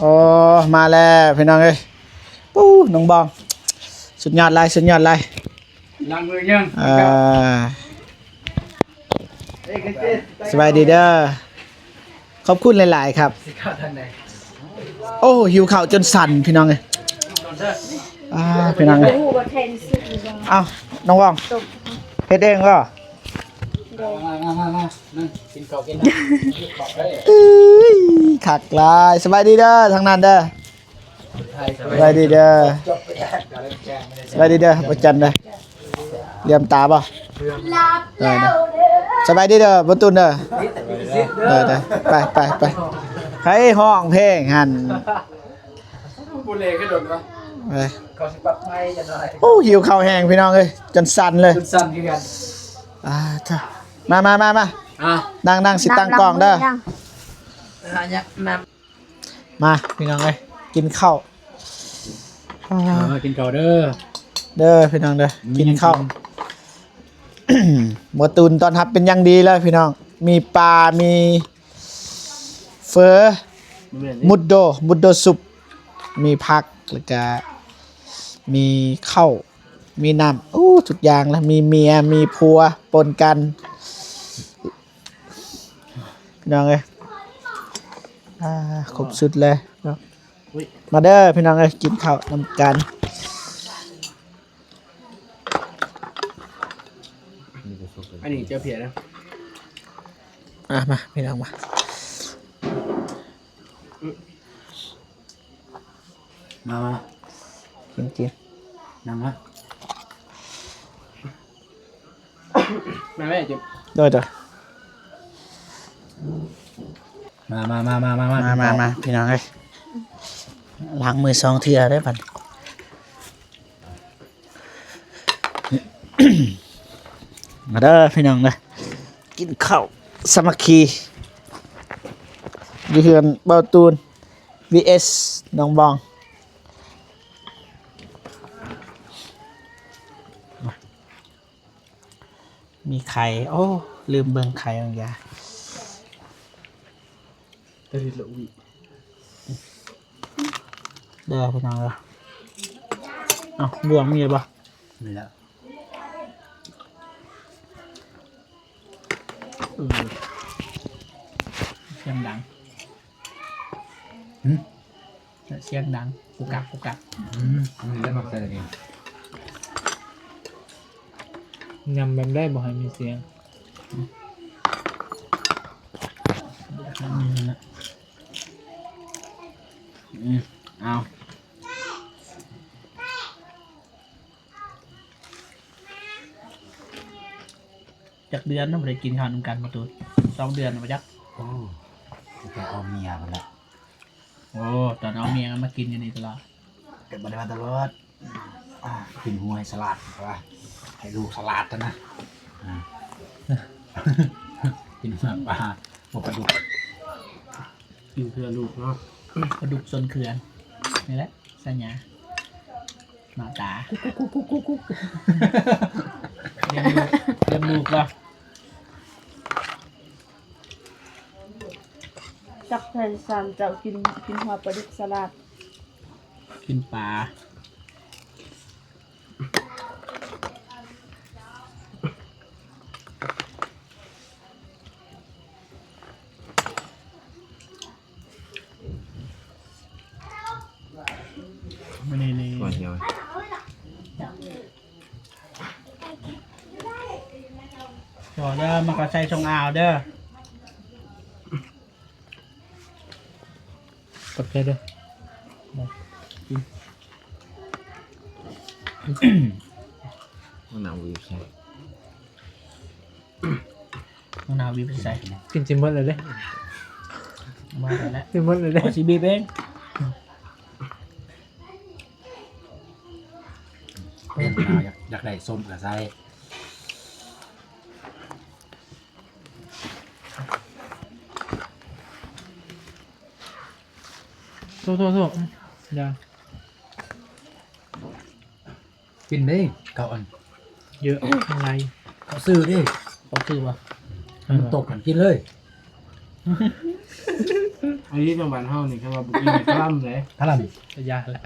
ໂອ້ ມາແລ້ວພີ່ນ້ອງເອີຍ. ປູ້ ນ້ອງບອງ ສຸດຍອດຫຼາຍ ສຸດຍອດຫຼາຍ. ລ້າງມືຍັງ? ເອີ ສະບາຍດີເດີ. ຂອບຄຸນຫຼາຍໆຄັບ. ຊິເຂົ້າທາງໃດ? ໂອ້ ຫິວເຂົ້າຈົນສັ່ນພີ່ນ້ອງເອີຍ. ອ່າ ພີ່ນ້ອງເອີຍ. ເອົ້າ ນ້ອງບອງ ເຮັດເອງບໍ່? ມາ ມາ ມາ ມາ ກິນເຂົ້າກິນນ້ຳ. ເອີຍ ຄັກຫຼາຍ. ສະບາຍດີເດີ ທາງນັ້ນເດີ. ສະບາຍດີເດີ ສະບາຍດີເດີ ບໍ່ຈັນເດີ. ເຫຼື້ອມຕາບໍ່? ເອີ ສະບາຍດີເດີ ບໍ່ຕຸນເດີ. ເດີ ເດີ ໄປ ໄປ ໄປ. ໃຜຮ້ອງເພງຫັ້ນ? ບໍ່ເລຄືດົນວະ. ເອີ ເຂົາຊິປັດໄໝຈັກໜ້ອຍ. ໂອ້ ຫິວເຂົ້າແຮງພີ່ນ້ອງເອີຍ ຈົນສັ່ນເລີຍ ຈົນສັ່ນຄືກັນ. ອ່າ ມາ ມາ ມາ ມາ. ອ່າ ນັ່ງ ນັ່ງ ຊິຕັ້ງກ້ອງເດີ. ຫາຍັງນຳ. ມາພີ່ນ້ອງເອີຍ ກິນເຂົ້າ. ເອີ ກິນເຂົ້າເດີ ເດີພີ່ນ້ອງເດີ. ກິນເຂົ້າ ໝໍຕູນຕ້ອນຮັບເປັນຢ່າງດີເລີຍພີ່ນ້ອງ. ມີປາ ມີເຝີ ມຸດໂດ ມຸດໂດຊຸບ ມີຜັກ ແລ້ວກະມີເຂົ້າ ມີນ້ຳ ໂອ້ ທຸກຢ່າງລະ. ມີເມຍ ມີຜົວປົນກັນ ພີ່ນ້ອງເອີຍ. ອ່າ ຄົບຊຸດເລີຍເນາະ. ມາເດີພີ່ນ້ອງເອີຍ ກິນເຂົ້ານຳກັນ. ອັນນີ້ເຈົ້າເພຍນະ. ອ່າ ມາພີ່ນ້ອງມາ. ມາ ມາ ກິນ ກິນ ນັ່ງມາ. ມາແມ່ ໂດຍ ໂດຍ. ມາ ມາ ມາ ມາ ມາ ມາ ມາ ພີ່ນ້ອງເອີຍ. ລ້າງມືສອງເທື່ອເດີບັດນີ້. ມາເດີພີ່ນ້ອງເດີ ກິນເຂົ້າສາມັກຄີ ຢູ່ເຮືອນເບົາຕູນ ວີເອັສ ນ້ອງບອງ. ມີໄຂ່ ໂອ້ ລືມເບິ່ງໄຂ່ບາງຢ່າງ. ຕະລິດລະອຸຍ ເດີພີ່ນ້ອງເດີ. ເອົ້າ ບ່ວງມີບໍ່? ມີແລ້ວ. ເອີ ສຽງດັງ. ຫື? ສຽງດັງ ກຸກກັກ ກຸກກັກ. ອືມ ມັນເລີຍມັກໃສ່ອັນນີ້ ຍຳແບບໃດບໍ່ໃຫ້ມີສຽງ? ອືມ ເອົາ. ຈັກເດືອນເນາະ ບໍ່ໄດ້ກິນເຂົ້ານຳກັນ ບໍ່ຕູນ ສອງເດືອນບໍ່ຈັກ. ໂອ້ ຕັ້ງແຕ່ເອົາເມຍພຸ້ນແຫຼະ. ໂອ້ ຕອນເອົາເມຍມາກິນຢູ່ນີ້ຕະຫຼອດ ກໍບໍ່ໄດ້ວ່າຕະຫຼອດ. ອ່າ ກິນຫົວໃຫ້ສະຫຼາດ ວ່າໃຫ້ລູກສະຫຼາດນະ. ອ່າ ກິນຫົວປາ ຫົວປາດຸກ ກິນເພື່ອລູກເນາະ. ປາດຸກຊົນເຂື່ອນ ນີ້ແຫຼະ ສາຍາ. ໜ້າຕາ ກຸກກຸກກຸກກຸກກຸກ ລ້ຽງລູກ ລ້ຽງລູກບໍ່? ຈັກໃຜສາມເຈົ້າກິນ ກິນຫົວປາດຸກສະຫຼາດ ກິນປາ. ມື້ນີ້ນີ້ ຫົວຫຽວ ເຈົ້າເດີ ມັນກໍໃສ່ຊົງອາວເດີ. ຂອບໃຈເດີ. ມັນໜາວຢູ່ໃສ? ມັນໜາວຢູ່ໃສ? ກິນຊິໝົດແລ້ວເດ້. ມາແລ້ວ ຊິໝົດແລ້ວເດ້. ຂ້ອຍຊິບີບເອງ. ຢາກ ຢາກໄດ້ສົ້ມກໍໃສ່. ໂທດ ໂທດ ໂທດ ຢ່າ ກິນເດ້ ເຂົ້າອັນ ເຍອະ ມັນຫຼາຍ ເຂົ້າຊື່ເດ້ ເຂົ້າຊື່ວ່າ ມັນຕົກຫັ້ນກິນເລີຍ. ອັນນີ້ທາງບ້ານເຮົານີ້ ຄັນວ່າບໍ່ກິນນີ້ຄະລຳເດ້ ຄະລຳ ກະຢ່າແຫຼະ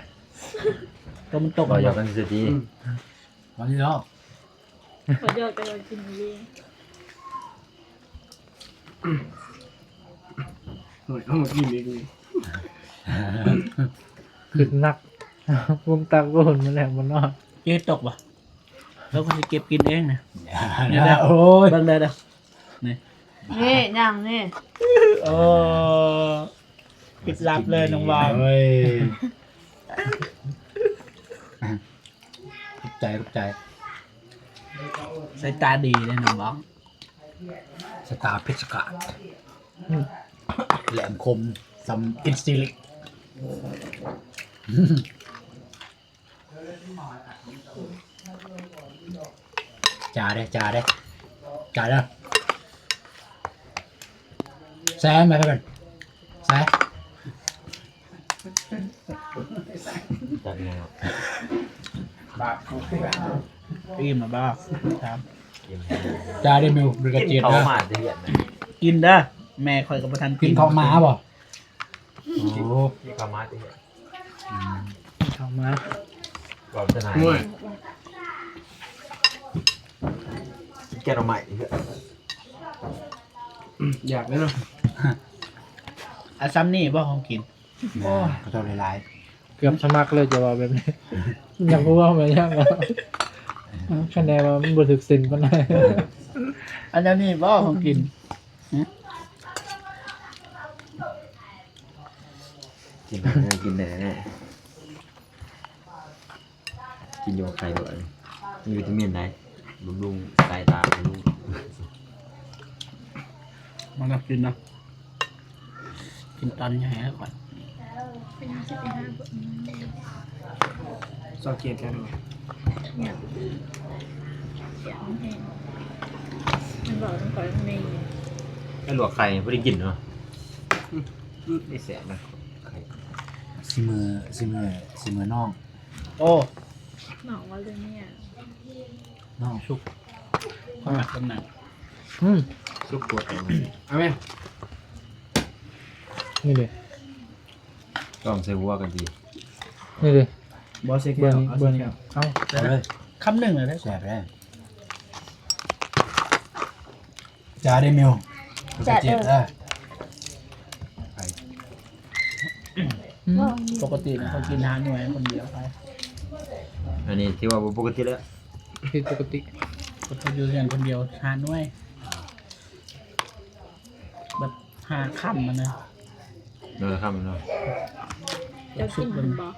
ຕົວມັນຕົກ ເວົ້າຫຍອກກັນຊື່ໆຕິ ອືມ ວ່ານີ້ເນາະ ເຂົາຢອກແຕ່ວ່າກິນອີ່ຫຼີ ໂອ້ຍ ເອົາມາກິນອີກນີ້ ຄຶດໜັກ ປຸງຕັກບໍ່ຫົນມາແລ້ວບໍ່ນອນ ເຈັບຕົກບໍ່? ແລ້ວກໍຊິເກັບກິນເອງນະ ໂອ້ຍ ເບິ່ງເດີ ນີ້ ນີ້ຍ່າງນີ້ ເອີ ປິດລັບເລີຍນ້ອງບອງ ເອີຍ ຂອບໃຈ ຂອບໃຈ ສາຍຕາດີເດ້ນ້ອງບອງ ສາຍຕາເພັດສະກາດ ແຫຼມຄົມສ່ຳອິນຊີລິກ. ຈ້າເດ້ ຈ້າເດ້ ຈ້າເດີ ແຊມມາເພິ່ນ ແຊມ ຈັກແນວ ອີ່ມແລ້ວບໍ່? ຖາມ ຈ້າເດ້ມິວ ເປັນກະເຈັດ ກິນເຂົ້າ ເດີ ມາແຕ່ເຮືອນນະ ກິນເດີ ແມ່ຂ້ອຍກໍບໍ່ທັນກິນ ກິນເຂົ້າມາບໍ່? ໂອ້ ກິນເຂົ້າມາແຕ່ເຮືອນ ອືມ ເຂົ້າມາ ເວົ້າແຕ່ນາຍ ໂອ້ຍ ແກງໜໍ່ໄມ້ ອືມ ຢາກເລີຍເນາະ ອາ ສ່ຳນີ້ບໍ່ຂອງກິນ ແມ່ນ ໂອ້ຍ ຂອບໃຈຫຼາຍໆ ເກືອບສະໝັກເລີຍ ຈະເວົ້າແບບນີ້ ຢາກຮູ້ວ່າແມ່ນຫຍັງ ຄະແນນວ່າມັນບໍ່ຖືກສິນປານໃດ ອັນແນວນີ້ບໍ່ຂອງກິນ ຫຶ? ກິນໄດ້ເດີ ກິນໄດ້ເດີ ກິນຢູ່ໄຂ່ໂດດ ມີວິຕາມິນໃດ໋ ບຳລຸງສາຍຕາ ບຳລຸງ ມານຳກິນນະ ກິນຕອນໃຫຍ່ແລ້ວກ່ອນ ເປັນຫຍັງຊິໄປຫາພວກນີ້ ຊາວເຈັດແລ້ວ ມັນບອກຕ້ອງໄປໂຮງແຮມ ໄປລວກໄຂ່ບໍ່ໄດ້ກິນເນາະ ອືມ ໄດ້ແຊບນະ ໄຂ່ ຊິມື້ ຊິມື້ ຊິມື້ນ້ອງ ໂອ້ ນ້ອງວ່າເລື່ອງເມຍ ນ້ອງສຸກ ຂ້ອຍມັກຕຳໜັງ ອືມ ສຸກໂພດ ເອົາແມ່ ນີ້ເດ້ ຕ້ອງໃສ່ຫົວກັນຕິ ນີ້ເດ້ ບໍ່ໃສ່ແຂ້ວ ເອົາໃສ່ແຂ້ວ ເອົາ ເອົາເລີຍ ຄຳໜຶ່ງເລີຍ ແຊບເດ້ ຈ້າເດ້ມິວ ແຊບເດີ ໄປ ອືມ ປົກກະຕິນະ ເຂົາກິນຫາໜ່ວຍຄົນດຽວໄປ ອັນນີ້ຖືວ່າບໍ່ປົກກະຕິແລ້ວ ຜິດປົກກະຕິ ເຂົາຢູ່ເຮືອນຄົນດຽວຫາໜ່ວຍ ແບບຫາຄ່ຳຫັ້ນນະ ເອີ ຄ່ຳເນາະ ເຈົ້າກິນມັນບໍ່?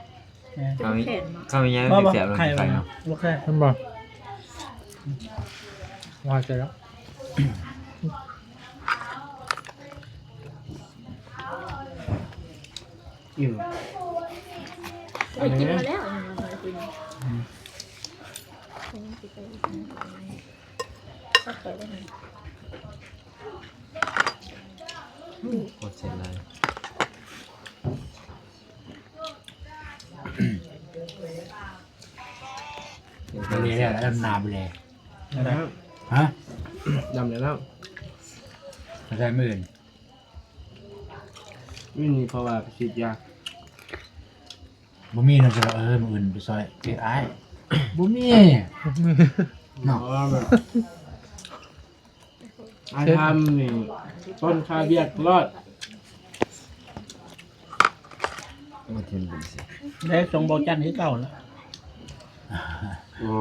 ແມ່ນ ເຈົ້າບໍ່ແຂນບໍ່? ຂ້າວຫຍັງ ບໍ່ ບໍ່ ແຊບເນາະ ໄຂ່ ໄຂ່ເນາະ ບໍ່ແຂນ ເຫັນບໍ່? ວ່າຈະແລ້ວ ອີ່ມ ໄດ້ກິນມາແລ້ວ ອືມ ໂຄດເສຍດາຍ ດຳແລ້ວ ດຳນາໄປແລ້ວ ຮະ ດຳແລ້ວ ມາໃສ່ມື້ອື່ນ ມື້ນີ້ເພາະວ່າໄປສີດຢາ ບໍ່ມີເນາະ ເອີ ມື້ອື່ນໄປຊ່ອຍເຮັດອ້າຍ ບໍ່ມີ ເນາະ ອ້າຍທຳນີ້ ຄົນຄາວຽກຕະຫຼອດ ມາເຫັນເປັນຊິ ໄດ້ສົ່ງເບົາຈັນຄືເກົ່າລະ ໂອ້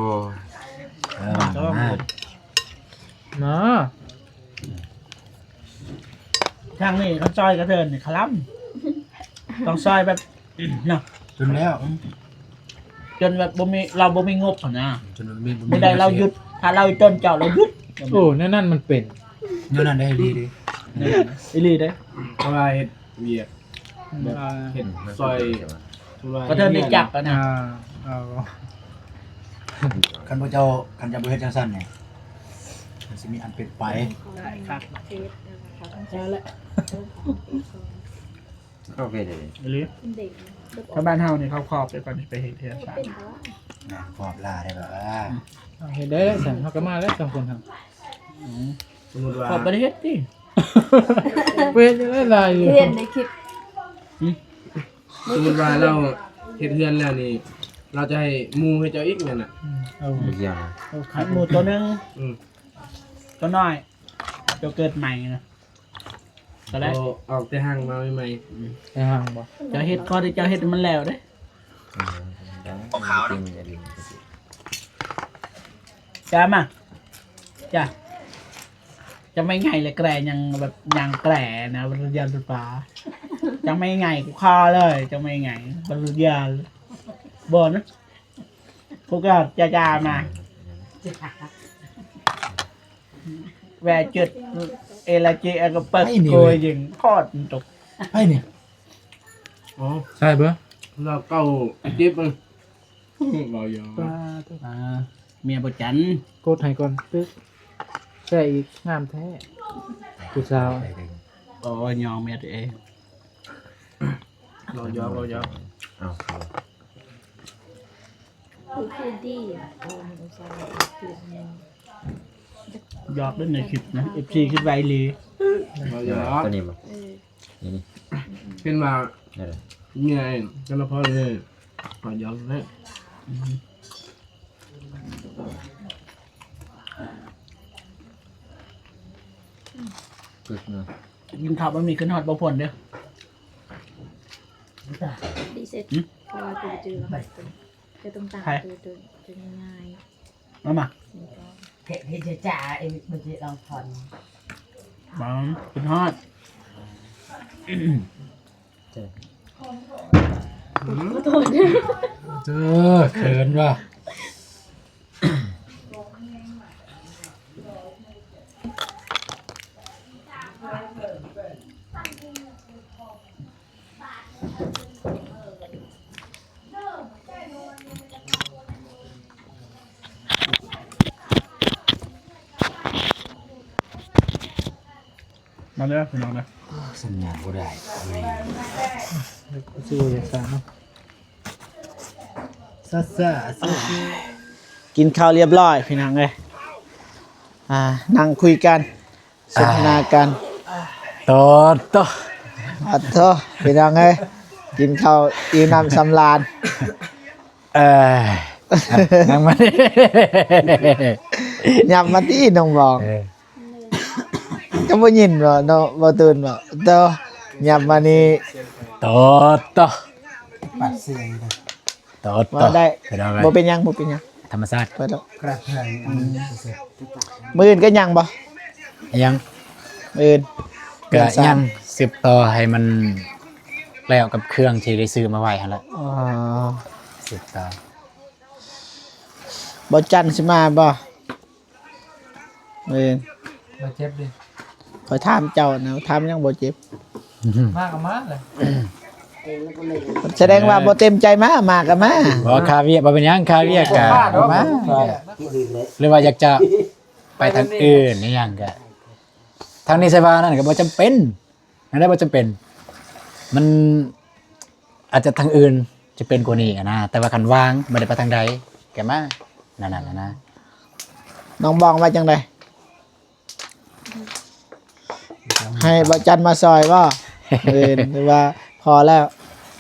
ເອີ ມາ ມາ ມາ. ທາງນີ້ເຂົາຊອຍກະເທີນນີ້ຄະລຳ ຕ້ອງຊອຍແບບ ເນາະ ຈົນແລ້ວ ຈົນແບບບໍ່ມີ ລາວບໍ່ມີງົບຫັ້ນນະ ຈົນບໍ່ມີ ບໍ່ມີ ມື້ໃດລາວຢຸດ ຖ້າລາວຈົນເຈົ້າລາວຢຸດ ໂອ້ ແນວນັ້ນມັນເປັນ ແນວນັ້ນໄດ້ອີ່ຫຼີເດ້ ອີ່ຫຼີເດ້ ເພາະວ່າເຮັດວຽກ ແບບເຮັດຊອຍ ກະເທີນໄດ້ຈັບຫັ້ນນະ ອ່າ ເອົາ ຄັນພວກເຈົ້າ ຄັນເຈົ້າບໍ່ເຮັດຈັ່ງຊັ້ນນີ້ ມັນຊິມີອັນເປັນໄປ ໄດ້ຄັກ ເຮັດແລ້ວ ເອົາເລີຍ ໂອເຄເດ້ ອີ່ຫຼີ ຖ້າບ້ານເຮົານີ້ເຂົາຄອບໄປກ່ອນ ໄປເຮັດເຮືອນຊານ ຄອບລາໄດ້ແບບວ່າ ເຮັດໄດ້ຊັ້ນ ເຮົາກະມາແລ້ວສອງຄົນຫັ້ນ ອືມ ສົມມຸດວ່າ ຄອບບໍ່ໄດ້ເຮັດຕິ ເປັນຈັ່ງໃດຫຼາຍຢູ່ ເຫັນໃນຄລິບ. ຫຶ? ສົມມຸດວ່າລາວເຮັດເຮືອນແລ້ວນີ້ ລາວຈະໃຫ້ໝູ່ໃຫ້ເຈົ້າອີກນັ້ນນະ? ເອີ ບໍ່ກ່ຽວນະ ເອີ ຂັນໝູ່ໂຕໜຶ່ງ ອືມ ໂຕນ້ອຍ ໂຕເກີດໃໝ່ນະ ກໍໄດ້ ໂຕອອກແຕ່ຮັງມາໃໝ່ໆ. ອືມ ແຕ່ຮັງບໍ່? ເຈົ້າເຮັດ ຂໍແຕ່ເຈົ້າເຮັດໃຫ້ມັນແລ້ວເດ້. ເອີ ໄດ້ ເອົາຂາວເນາະ ຈະມາ ຈ້າ ຈະໄມ່ໄງແລະແກຍັງແບບຍັງແກນະ ບໍ່ຢານໄຟຟ້າ ຈະໄມ່ໄງ ກູຂໍເລີຍ ຈະໄມ່ໄງ ບໍ່ຢານ ບໍ່ນະ ກູກໍຈະ ຈະມາ ແວະຈຸດເອລາເຈ ແລ້ວກໍເປີດໂກຍຍິງ ຄອດມັນຕົກ ໃຜນີ້? ອໍ ໃຊ່ເບິ່ງ ລາວເກົ່າເຈັບມັນ ເວົ້າຢອກ ປາໂທ ອ່າ ເມຍບໍ່ຈັນ ກົດໃຫ້ກ່ອນ ຕຶກ ແຊະອີກ ງາມແທ້ ຜູ້ສາວ ໂອ້ຍ ຍອງເມຍຕົວເອງ ເວົ້າຢອກ ເວົ້າຢອກ ເອົາ ຄືດີ ຢອກເດ້ໃນຄລິບນະ ເອັຟຊີຄິດໄວອີ່ຫຼີ ເວົ້າຢອກ ຕົວນີ້ບໍ່? ເອີ ນີ້ ນີ້ ເຫັນວ່າ ນີ້ແຫຼະ ເມຍຈັນລະພອນເລີຍ ຂໍຢອກແທ້ ອືມ ປຶກເນາະ ກິນເຂົ້າບໍ່ມີຂຶ້ນຮອດບໍ່ພົ້ນເດີ້ ດີເຊັດ ຫຶ? ເພາະວ່າຕົວຈື່ລະ ຈະຕ້ອງຕັ້ງ ໃຜ? ຕົວ ຕົວ ຕົວງ່າຍໆ ມາ ມາ ເຮັດ ເຮັດຈ້າໆ ເອີ ມັນຊິລອງຜ່ອນ ມາ ຂຶ້ນຮອດ ເຈົ້າ ເຈົ້າ ເຂີນວ່າ ມາເດີພີ່ນ້ອງເດີ ໂອ້ ສັນຍານບໍ່ໄດ້ເວີຍ ເອີ ຄືຊິບໍ່ຢາກສາເນາະ ຊາຊາ ຊາຊາ ກິນເຂົ້າລຽບຮ້ອຍພີ່ນ້ອງເອີຍ ອ່າ ນັ່ງຄຸຍກັນ ສົນທະນາກັນ ໂຕໂຕ ໂຕໂຕ ພີ່ນ້ອງເອີຍ ກິນເຂົ້າອີ່ມນ້ຳສຳລານ ເອີ ນັ່ງມາ ຫຍັບມາຕິນ້ອງບອງ ເອີ ຈະບໍ່ຍິນບໍ່ເນາະ ບໍ່ຕື່ນບໍ່ ໂຕ ຫຍັບມານີ້ ໂຕໂຕ ປັດສຽງ ໂຕໂຕ ເວົ້າໄດ້ ພີ່ນ້ອງເອີຍ ບໍ່ເປັນຫຍັງ ບໍ່ເປັນຫຍັງ ທຳມະຊາດ ເປີດແລ້ວ ກະເພື່ອນ ອືມ ມື້ອື່ນກໍຍັງບໍ່? ຍັງ ມື້ອື່ນ ກະຍັງສືບຕໍ່ໃຫ້ມັນແລ້ວກັບເຄື່ອງທີ່ໄດ້ຊື້ມາໄວ້ຫັ້ນແຫຼະ ອໍ ສືບຕໍ່ ບໍ່ຈັນຊິມາບໍ່? ເອີ ບໍ່ເຈັບເດ້ ຂ້ອຍຖາມເຈົ້ານະ ຖາມຍັງບໍ່ເຈັບ ມາກໍມາແຫຼະ ສະແດງວ່າບໍ່ເຕັມໃຈມາ ມາກໍມາ ບໍ່ ຄາວຽກ ບໍ່ເປັນຫຍັງ ຄາວຽກກໍມາ ຫຼືວ່າຢາກຈະໄປທາງອື່ນອີ່ຫຍັງກໍ ທາງນີ້ໃສ່ວ່ານັ້ນກໍບໍ່ຈຳເປັນ ແນວໃດບໍ່ຈຳເປັນ ມັນອາດຈະທາງອື່ນຈະເປັນກວ່ານີ້ຫັ້ນນະ ແຕ່ວ່າຄັນວ່າງບໍ່ໄດ້ໄປທາງໃດກໍມາ ນັ້ນນະ ນ້ອງບອງວ່າຈັ່ງໃດ? ໃຫ້ບ່າວຈັນມາຊ່ອຍບໍ່? ເອີ ຫຼືວ່າພໍແລ້ວ?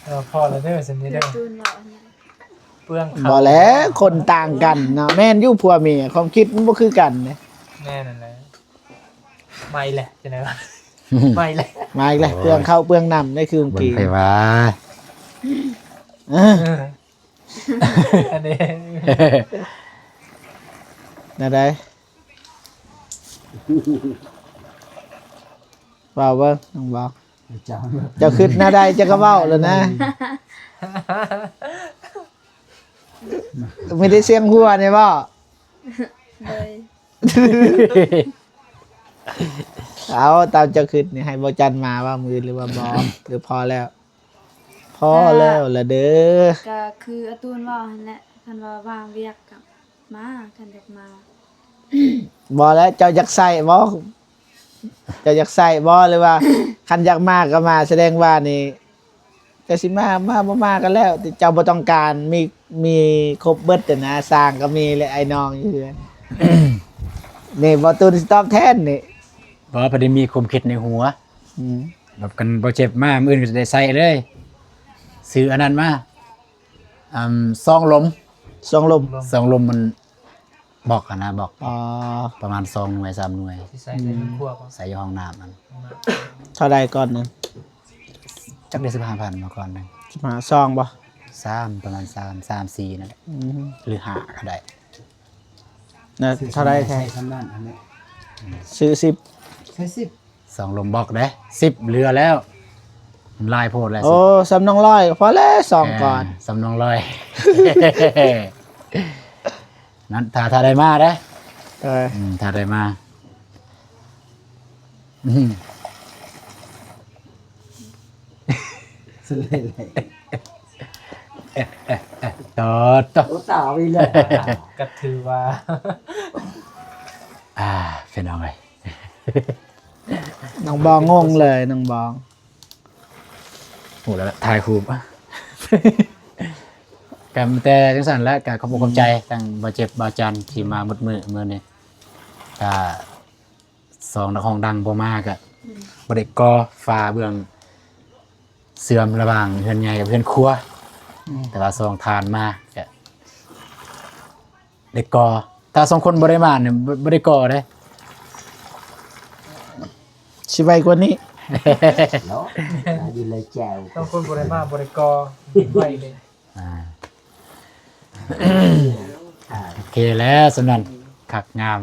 ເອີ ພໍແລ້ວເດີ ຊັ້ນນີ້ເດີ ເປືອງເຂົ້າ ບໍ່ແຫຼະ ຄົນຕ່າງກັນເນາະ ແມ່ນຢູ່ ຜົວເມຍຄວາມຄິດມັນບໍ່ຄືກັນເດ້ ແມ່ນນັ້ນແຫຼະ ມາອີກແຫຼະ ຈັ່ງໃດວະ ມາອີກແຫຼະ ມາອີກແຫຼະ ໂອ້ຍ ເປືອງເຂົ້າເປືອງນ້ຳ ໄດ້ຄືຂອງກີນ ເບິ່ງໃຜວ່າ ເອີ ອັນນີ້ ແນວໃດ? ເວົ້າເບິ່ງ ນ້ອງເວົ້າ ເຈົ້າ ເຈົ້າຄິດແນວໃດ ເຈົ້າກໍເວົ້າໂລດນະ ມີແຕ່ສຽງຫົວນີ້ບໍ? ໂດຍ ເອົາ ຕາມເຈົ້າຄິດນີ້ ໃຫ້ບ່າວຈັນມາບໍ່ມື້ອື່ນ ຫຼືວ່າບໍ່ ຫຼືພໍແລ້ວ? ພໍແລ້ວລະເດີ ກໍຄືອາຕູນເວົ້າຫັ້ນແຫຼະ ຄັນວ່າວ່າງວຽກກໍ ມາ ຄັນຢາກມາ ບໍ່ແລ້ວ ເຈົ້າຢາກໃຊ້ບໍ່? ເຈົ້າຢາກໃຊ້ບໍ່ ຫຼືວ່າ ຄັນຢາກມາກໍມາ ສະແດງວ່ານີ້ ເຈົ້າຊິມາ ມາ ບໍ່ມາກໍແລ້ວ ແຕ່ເຈົ້າບໍ່ຕ້ອງການ ມີ ມີຄົບເບິດຫັ້ນນະ ຊ່າງກໍມີແຫຼະ ອ້າຍນ້ອງຢູ່ເຮືອນ ນີ້ ບໍ່ຕູນຊິຕອບແທນນີ້ ບໍ່ ພໍດີມີຄວາມຄິດໃນຫົວ ອືມ ແບບຄັນບໍ່ເຈັບມາ ມື້ອື່ນກໍຈະໄດ້ໃຊ້ເລີຍ ຊື້ອັນນັ້ນມາ ອັນ ຊອງລົມ ຊອງລົມ ຊອງລົມມັນບອກຫັ້ນນະ ບອກ ອໍ ປະມານສອງໜ່ວຍ ສາມໜ່ວຍ ຊິໃສ່ໃນ ອືມ ໃນຄົວບໍ່ ໃສ່ຢູ່ຫ້ອງນ້ຳຫັ້ນ ເທົ່າໃດກ່ອນໜຶ່ງ? ຈັກໄດ້ສິບຫ້າພັນມາກ່ອນໜຶ່ງ ສິບຫ້າ ຊອງບໍ່? ສາມ ປະມານສາມ ສາມສີ່ນັ້ນແຫຼະ ອືມ ຫຼືຫ້າກໍໄດ້ ນະ ເທົ່າໃດແທ້? ໃຊ້ສ່ຳນັ້ນຫັ້ນແຫຼະ ຊື້ສິບ ໃຊ້ສິບ ສອງລົມບອກເດ້ ສິບເຫຼືອແລ້ວ ມັນຫຼາຍໂພດແລ້ວ ໂອ້ ສ່ຳນ້ອງລອຍກໍພໍແລ້ວ ສອງ ເອີ ກ່ອນ ສ່ຳນ້ອງລອຍ ນັ້ນ ຖ້າ ຖ້າໄດ້ມາເດ້ ເອີ ອືມ ຖ້າໄດ້ມາ ອືມ ໂຕ ໂຕ ໂອ້ ຕາຍແລ້ວ ກໍຖືວ່າ ອ່າ ພີ່ນ້ອງເອີຍ ນ້ອງບອງງົງເລີຍ ນ້ອງບອງ ໂຫ ແລ້ວຖ່າຍຮູບ ກໍມີແຕ່ຈັ່ງຊັ້ນແຫຼະ ກໍຂອບອົກຂອບໃຈ ອືມ ທັງບ່າວເຈັບ ບ່າວຈັນ ທີ່ມາໝົດມື້ມື້ນີ້ ກໍສອງນັກຮ້ອງດັງບໍ່ມາ ກໍ ອືມ ບໍ່ໄດ້ກໍ່ຝາເບື້ອງເຊື່ອມລະຫວ່າງເຮືອນໃຫຍ່ກັບເຮືອນຄົວ ອືມ ແຕ່ວ່າສອງທ່ານມາ ກໍ ໄດ້ກໍ່ ຖ້າສອງຄົນບໍ່ໄດ້ມານີ້ ບໍ່ ບໍ່ໄດ້ກໍ່ເດ້ ຊິໄວກວ່ານີ້ ເນາະ ຢູ່ໃນແຈວ ສອງຄົນບໍ່ໄດ້ມາ ບໍ່ໄດ້ກໍ່ ໄວເດ້ ອ່າ ໂອເຄແລ້ວ ສ່ຳນັ້ນ ຄັກງາມ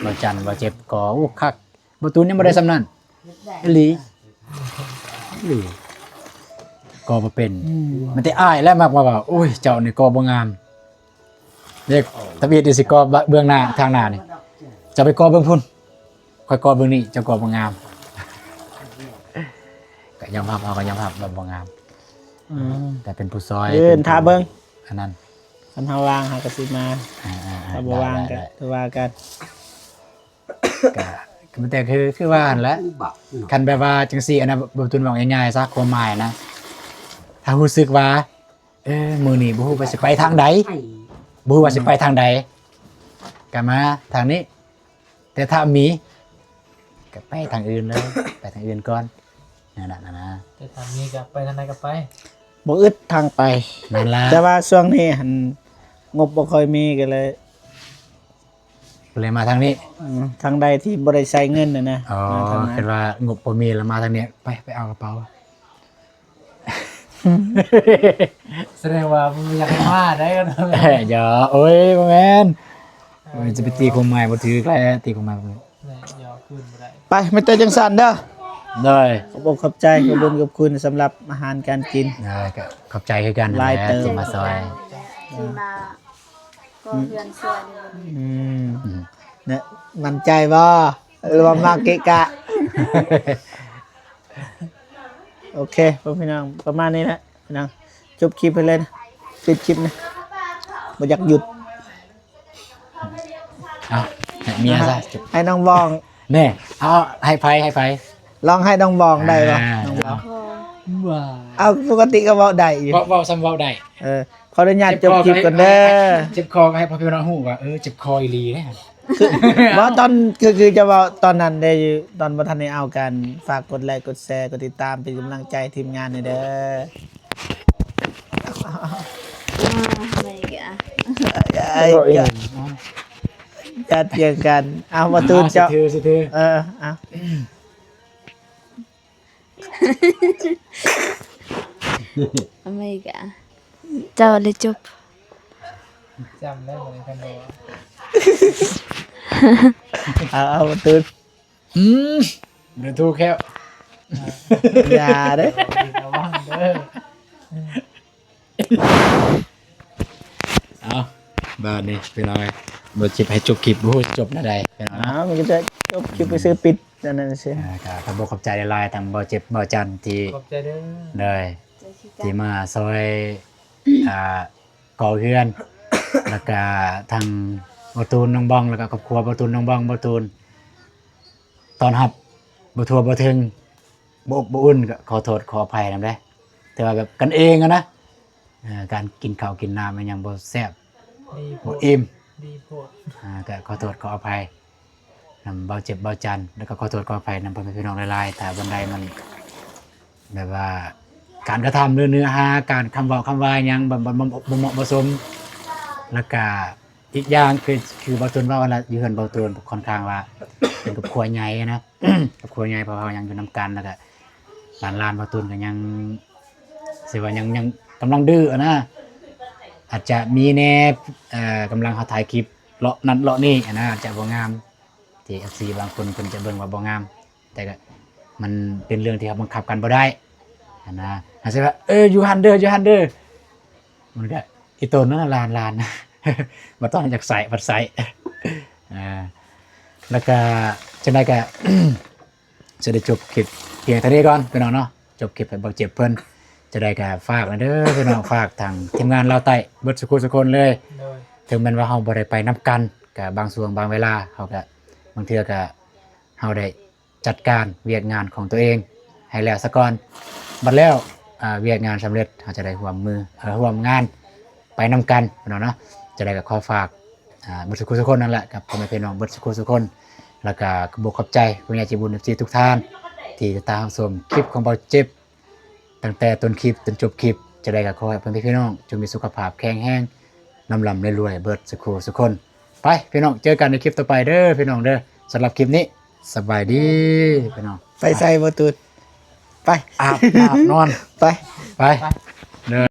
ບ່າວຈັນ ບ່າວເຈັບ ກໍ່ ໂອ້ ຄັກ ບ່າວຕູນຍັງບໍ່ໄດ້ສ່ຳນັ້ນ ອີ່ຫຼີ ອີ່ຫຼີ ກໍ່ບໍ່ເປັນ ອືມ ມັນແຕ່ອ້າຍແຫຼະມັກມາວ່າ ໂອ້ຍ ເຈົ້ານີ້ກໍ່ບໍ່ງາມ ເດ້ ທຳອິດຊິກໍ່ເບື້ອງໜ້າ ທາງໜ້ານີ້ ເຈົ້າໄປກໍ່ເບື້ອງພຸ້ນ ຂ້ອຍກໍ່ເບື້ອງນີ້ ເຈົ້າກໍ່ບໍ່ງາມ ກໍຍອມຮັບ ເຮົາກໍຍອມຮັບວ່າບໍ່ງາມ ອືມ ແຕ່ເປັນຜູ້ຊ່ອຍ ເອີ ເປັນຜູ້ ຖ້າເບິ່ງ ອັນນັ້ນ ຄັນເຮົາວ່າງເຮົາກໍຊິມາ ອ່າໆໆ ຖ້າບໍ່ວ່າງ ໄດ້ ກໍ ໄດ້ ຄືວ່າກັນ ກະ ກະແຕ່ຄື ຄືວ່າຫັ້ນແຫຼະ ຄັນແບບວ່າຈັ່ງຊີ້ ອັນນັ້ນ ບໍ່ ບໍ່ ບໍ່ ເວົ້າງ່າຍໆຊະ ຄວາມໝາຍນະ ຖ້າຮູ້ສຶກວ່າ ເອີ ມື້ນີ້ບໍ່ຮູ້ວ່າຊິໄປທາງໃດ ບໍ່ຮູ້ວ່າຊິໄປທາງໃດ ກະມາທາງນີ້ ແຕ່ຖ້າມີ ກະໄປທາງອື່ນເລີຍ ໄປທາງອື່ນກ່ອນ ນັ້ນນະ ແຕ່ຖ້າມີກະໄປທາງໃດກະໄປ ບໍ່ອຶດທາງໄປ ນັ້ນລະ ແຕ່ວ່າຊ່ວງນີ້ຫັ້ນ ງົບບໍ່ຄ່ອຍມີ ກະເລີຍ ກໍເລີຍມາທາງນີ້ ອືມ ທາງໃດທີ່ບໍ່ໄດ້ໃຊ້ເງິນນະນະ ອໍ ມາທາງນັ້ນ ຄິດວ່າງົບບໍ່ມີແລ້ວມາທາງນີ້ ໄປ ໄປເອົາກະເປົາ ສະແດງວ່າບໍ່ຢາກໃຫ້ມາໄດ໋ ເອີ ຢ່າ ໂອ້ຍ ບໍ່ແມ່ນ ເອີ ໂອ້ຍ ຈະໄປຕີຄວາມໝາຍບໍ່ຖືກແຫຼະ ຕີຄວາມໝາຍບໍ່ຖືກ ແມ່ນ ຫຍອກຄືນບໍ່ໄດ້ ໄປ ມີແຕ່ຈັ່ງຊັ້ນເດີ ໂດຍ ຂອບອົກຂອບໃຈ ຂອບບຸນຂອບຄຸນສຳລັບອາຫານການກິນ ໂດຍ ກໍຂອບໃຈຄືກັນ ຫຼາຍເຕີບ ທີ່ມາຊ່ອຍ ທີ່ມາ ກໍເຮືອນຊ່ວຍນີ້ ອືມ ອືມ ນະ ໝັ້ນໃຈບໍ່ ຫຼືວ່າມາເກະກະ? ໂອເຄ ພໍ່ພີ່ນ້ອງ ປະມານນີ້ແຫຼະພີ່ນ້ອງ ຈົບຄລິບໃຫ້ເລີຍ ປິດຄລິບນະ ບໍ່ຢາກຢຸດ ເອົາ ໃຫ້ເມຍຊະ ໃຫ້ນ້ອງບອງ ແນ່ ເອົາ ໃຫ້ໃຜ ໃຫ້ໃຜ ລອງໃຫ້ນ້ອງບອງໄດ້ບໍ່? ອ່າ ນ້ອງບອງ ເອົາ ປົກກະຕິກໍເວົ້າໄດ້ຢູ່ ເວົ້າ ເວົ້າ ສ່ຳເວົ້າໄດ້ ເອີ ຂໍອະນຸຍາດຈົບຄລິບກ່ອນເດີ ເຈັບຄໍກໍໃຫ້ພໍ່ພີ່ນ້ອງຮູ້ວ່າ ເອີ ເຈັບຄໍອີ່ຫຼີເດ້ ຄື ບໍ່ ຕອນ ຄື ຄືຈະເວົ້າຕອນນັ້ນເດ້ ຢູ່ຕອນບໍ່ທັນໄດ້ເອົາກັນ ຝາກກົດໄລ ກົດແຊ ກົດຕິດຕາມ ເປັນກຳລັງໃຈທີມງານແດ່ເດີ ອາ ໄດ້ກະ ຢ່າຖຽງກັນ ເອົາ ບໍ່ ຕູນ ເຈົ້າ ເອີ ເອົາ ອາເມລິກາ ເຈົ້າເລີຍຈົບ ຈຳໄດ້ບໍ່ນີ້ ຄັນບໍ່ ເອົາ ເອົາ ຕື່ນ ອືມ ເດີ ຖືກແລ້ວ ຢ່າເດ້ ລະວັງເດີ ເອົາ ບາດນີ້ພີ່ນ້ອງເອີຍ ບໍ່ຈິບໃຫ້ຈົບຄລິບ ບໍ່ຮູ້ຈະຈົບແນວໃດພີ່ນ້ອງ ເອົາ ມັນກໍຈະຈົບຄລິບໄປຊື່ປິດອັນນັ້ນຊື່ ອ່າ ກໍຂອບອົກຂອບໃຈຫຼາຍໆ ທັງບໍ່ຈິບ ບໍ່ຈັນ ທີ່ ຂອບໃຈເດີ ໂດຍ ທີ່ມາຊ່ອຍ ອ່າ ກໍ່ເຮືອນ ແລ້ວກໍທັງບໍ່ຕູນ ນ້ອງບອງ ແລ້ວກໍຄອບຄົວບໍ່ຕູນ ນ້ອງບອງ ບໍ່ຕູນ ຕ້ອນຮັບບໍ່ທົ່ວບໍ່ເຖິງ ບໍ່ອົບບໍ່ອຸ່ນ ກໍຂໍໂທດຂໍອະໄພນຳເດີ້ ແຕ່ວ່າແບບກັນເອງຫັ້ນນະ ເອີ ການກິນເຂົ້າກິນນ້ຳມັນຍັງບໍ່ແຊບ ດີໂພດ ບໍ່ອີ່ມ ດີໂພດ ອ່າ ກໍຂໍໂທດຂໍອະໄພ ນຳເບົາເຈັບເບົາຈັນ ແລ້ວກໍຂໍໂທດຂໍອະໄພນຳພໍ່ແມ່ພີ່ນ້ອງຫຼາຍໆ ຖ້າບ່ອນໃດມັນແບບວ່າການກະທຳ ຫຼື ເນື້ອຫາ ການຄຳເວົ້າຄຳວ່າຫຍັງ ບໍ່ ບໍ່ ບໍ່ ບໍ່ເໝາະບໍ່ສົມ ແລ້ວກະ ອີກຢ່າງຄື ຄືເບົາຕຸນເວົ້າຫັ້ນລະ ຢູ່ເຮືອນເບົາຕຸນຂ້ອນຂ້າງວ່າເປັນຄອບຄົວໃຫຍ່ນະ ຄອບຄົວໃຫຍ່ ເພາະເຮົາຍັງຢູ່ນຳກັນ ແລ້ວກະຫຼານໆເບົາຕຸນກໍຍັງ ຊິວ່າຍັງ ຍັງກຳລັງດື້ຫັ້ນນະ ອາດຈະມີແດ່ ເອີ ກຳລັງເຮົາຖ່າຍຄລິບເລາະນັ້ນເລາະນີ້ຫັ້ນນະ ອາດຈະບໍ່ງາມ ທີ່ເອັຟຊີບາງຄົນເພິ່ນຈະເບິ່ງວ່າບໍ່ງາມ ແຕ່ກໍມັນເປັນເລື່ອງທີ່ເຮົາບັງຄັບກັນບໍ່ໄດ້ຫັ້ນນະ ເຮົາຊິວ່າ ເອີ ຢູ່ຫັ້ນເດີ ຢູ່ຫັ້ນເດີ ມັນກໍອີຕົນນັ້ນລະ ຫຼານໆ ບໍ່ຕ້ອງຢາກໃສ່ ພັດໃສ່ ອ່າ ແລ້ວກໍຈັ່ງໃດກໍ ຊິໄດ້ຈົບຄລິບພຽງເທົ່ານີ້ກ່ອນພີ່ນ້ອງເນາະ ຈົບຄລິບໃຫ້ເບົາເຈັບເພິ່ນ ຈັ່ງໃດກໍຝາກນະເດີພີ່ນ້ອງ ຝາກທາງທີມງານລາວໃຕ້ເບິດສູ່ຄູ່ສູ່ຄົນເລີຍ ໂດຍ ເຖິງແມ່ນວ່າເຮົາບໍ່ໄດ້ໄປນຳກັນ ກໍບາງຊ່ວງບາງເວລາເຮົາກໍ ບາງເທື່ອກໍເຮົາໄດ້ ຈັດການວຽກງານຂອງຕົວເອງໃຫ້ແລ້ວສາກ່ອນ ບັດແລ້ວ ອ່າ ວຽກງານສຳເລັດ ເຮົາຈະໄດ້ຮ່ວມມື ເອີ ຮ່ວມງານໄປນຳກັນພີ່ນ້ອງເນາະ ຈັ່ງໃດກໍຂໍຝາກ ອ່າ ເບິດສູ່ຄູ່ສູ່ຄົນນັ້ນແຫຼະ ກັບພໍ່ແມ່ພີ່ນ້ອງເບິດສູ່ຄູ່ສູ່ຄົນ ແລ້ວກໍຂອບອົກຂອບໃຈຜູ້ໃຫຍ່ໃຈບຸນເອັຟຊີທຸກທ່ານ ທີ່ຕິດຕາມຮັບຊົມຄລິບຂອງເບົາເຈັບ ຕັ້ງແຕ່ຕົ້ນຄລິບຈົນຈົບຄລິບ ຈັ່ງໃດກໍຂໍໃຫ້ພໍ່ແມ່ພີ່ນ້ອງຈົ່ງມີສຸຂະພາບແຂງແຮງ ລ່ຳໆລວຍໆເບິດສູ່ຄູ່ສູ່ຄົນ ໄປພີ່ນ້ອງ ເຈີກັນໃນຄລິບຕໍ່ໄປເດີພີ່ນ້ອງເດີ ສຳລັບຄລິບນີ້ ສະບາຍດີພີ່ນ້ອງ ໄປໃສບໍ່ຕູດ ໄປ ອາບ ອາບນອນ ໄປ ໄປ ເດີ.